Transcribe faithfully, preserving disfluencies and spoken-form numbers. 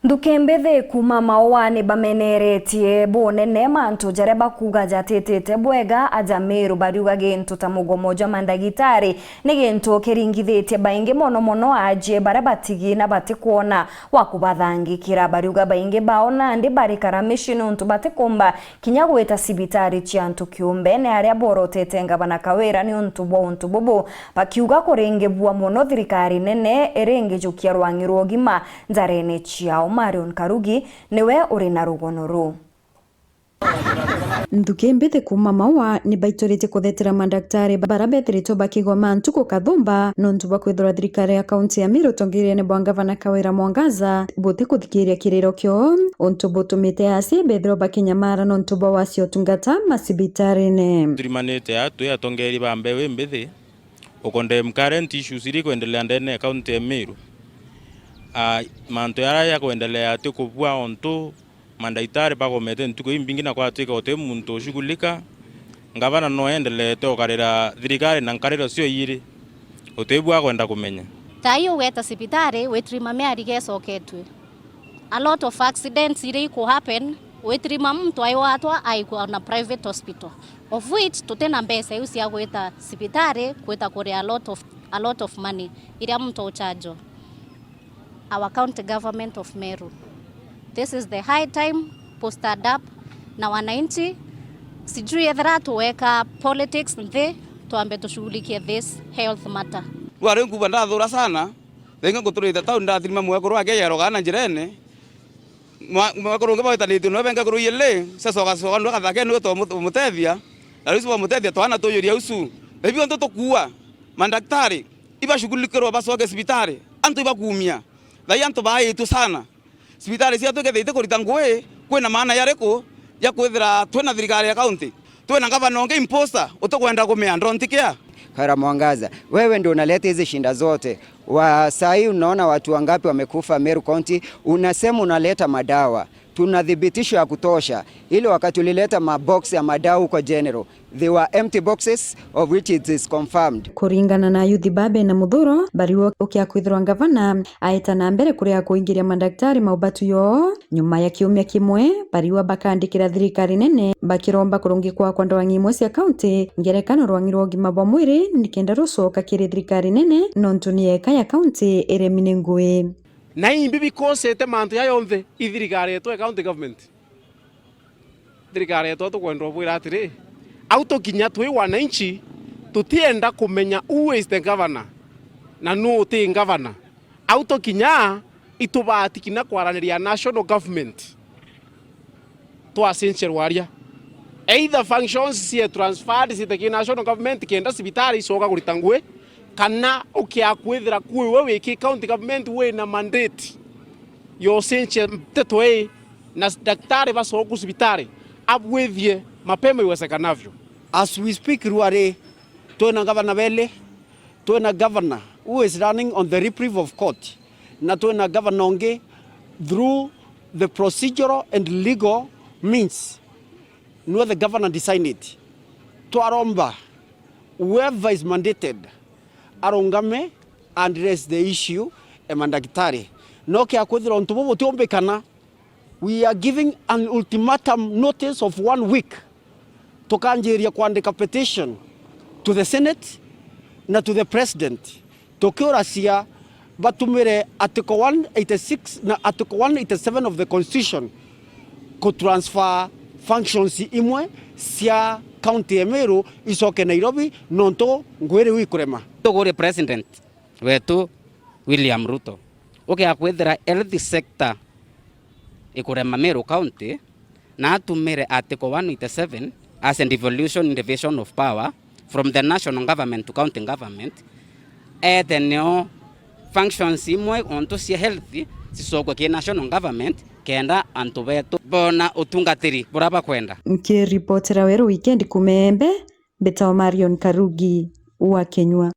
Nthuki mbithi kuuma Maua ni bameneretie bunene mantu jaria bakuuga jatitite bwega aja Meru, bariuga gintu ta mugomo jwa mandagitari ni gintu kiringithitie baingi, mono mono aajie baria batigi na batikwona wa kubathangikira. Bariuga baingi bao nandi barikara mici nuntu batikumba kinya gwita cibitari cia antu kiumbe. Ni aria borotete ngavana Kawira niuntu bwa untu bubu, bakiuga kuringibua mono thirikari nene iringijukia rwang'i rwa ugima njarene ciao. Marion Karugi niwe uri na rugono ruu. Nthuki mbithi kuuma Maua ni baituritie kuthetera mandaktari bara bethiritwe bakigoma ntuku kathumba nontu bwa kwithirwa thirikari ya kaunti ya Meru utongeeriene bwa ngavana Kawira Mwangaza butikuthikiria kiriro kio, untu butumite acie bethirwa bakinyamara nontu bwa wacia utungata macibitarine. Turimanite aa twi atongeeri ba mbeu imbithi, ukondem current issues iria ikwendelea ndene ya kaunti ya Meru. Ah, mantu jaria jakwendelea ti kubua ontu mandaitari bagomete ntuku imbingi na kwatwika uti muntu ushughulika. Ngavana no endeleete ukarira thirikari na nkariro cio iiri, uti bwa kwenda kumenya. Thaai ugeta cibitari, witirima miari gecoketue. A lot of accidents iria iku happen, witirima muntu aiwatwa aikwa na private hospital, of which tutina mbeca iu cia gwita cibitari, gwita kuria a lot of, a lot of money iria muntu uchajwa. Our county government of Meru. This is the high time, posted up na wananchi, sijui ethira tuweka politics nthi, twambe tushughulikie this health matter. Rwari nkuba ndathura sana, thingi nguturite town ndathirima mwekuru ake yerogaa na njirene, mwa-, mwekuru ungi bawitanitie nwe benga kuru yili, sesoga soga ndwa kathake nwe to mutethia, na riu bamutethia twana tuyuria usu. Na ibio ntu tukua, mandaktari, ibashughulikirwa bacoke cibitari, antu ibakuumia. Thai antu baaitue sana. Cibitari cietu ikethira itikurita ngui, kwina maana yariku ya kwithira twina thirikari ya kaunti? Twina ngavana ungi imposter utikwenda kumea, don't care. Kawira Mwangaza, wewe ndio unaleta hizi shinda zote. Wa saa hii unaona watu wangapi wamekufa Meru County, unasema unaleta madawa. Tuna thibitisho ya kutosha. Ile wakati ulileta mabox ya madawa huko General, they were empty boxes, of which it is confirmed. Kuringana na ayuthi ba bena muthuro, bariwa ukia kwithirwa ngavana aeta na mbere kuria kuingiria mandaktari maubatu yoo. Nyuma ya kiumia kimwe, bariwa bakandikira thirikari nene bakiromba kurungikwa kwa ndwang'i imwe cia kaunti, ngerekano rwang'i rwa ugima bwa mwiri, nikenda rucoka kiri thirikari nene, nontu ni yeka ya kaunti iremi ni ngui. Na imbi bikosete mantu ya yonthe i thirikari yetu ya county government. Thirikari yetu tukwenda ubwira atiri, au tukinya twi wananchi, tutienda kumenya who is the governor na nu uti governor. Au tukinya, itubati kinya kwaraniria national government, twacenjia rwaria. Either functions cie transferred ciite ki national government kenda cibitari icoka kurita ngui, kana ukia kwithira kwi we wi ki county government wina mandate yocenjia nteto ii, na daktari bacoku cibitari abwithie mapema iwezekanavyo. As we speak, rwari twina gavana beli, twina governor who is running on the reprieve of court, na twina governor ungi through the procedural and legal means. Nwe the governor design it. Twaromba whoever is mandated arungame and raise the issue e mandagitari. No kia kwithira untu bubu butiumbikana, we are giving an ultimatum notice of one week. Tukanjiria kwandika petition to the Senate na to the President, tukiuracia batumire Article one eighty-six na Article one eighty-seven of the Constitution ku transfer functions imwe cia county ya Meru icoke Nairobi, nontu ngui riu ikurema. Tuguri President wetu William Ruto, ukia kwithira health sector ikurema Meru County, na atumire Article one eighty-seven as a devolution, division of power from the national government to county government, ete nio functions imwe ontu cia health cicokwe ki national government, kenda antu betu bona utungatiri buria bakwenda. Nkiripotera Weru Weekend kuuma Embe, mbitagwa Marion Karugi wa Kinyua.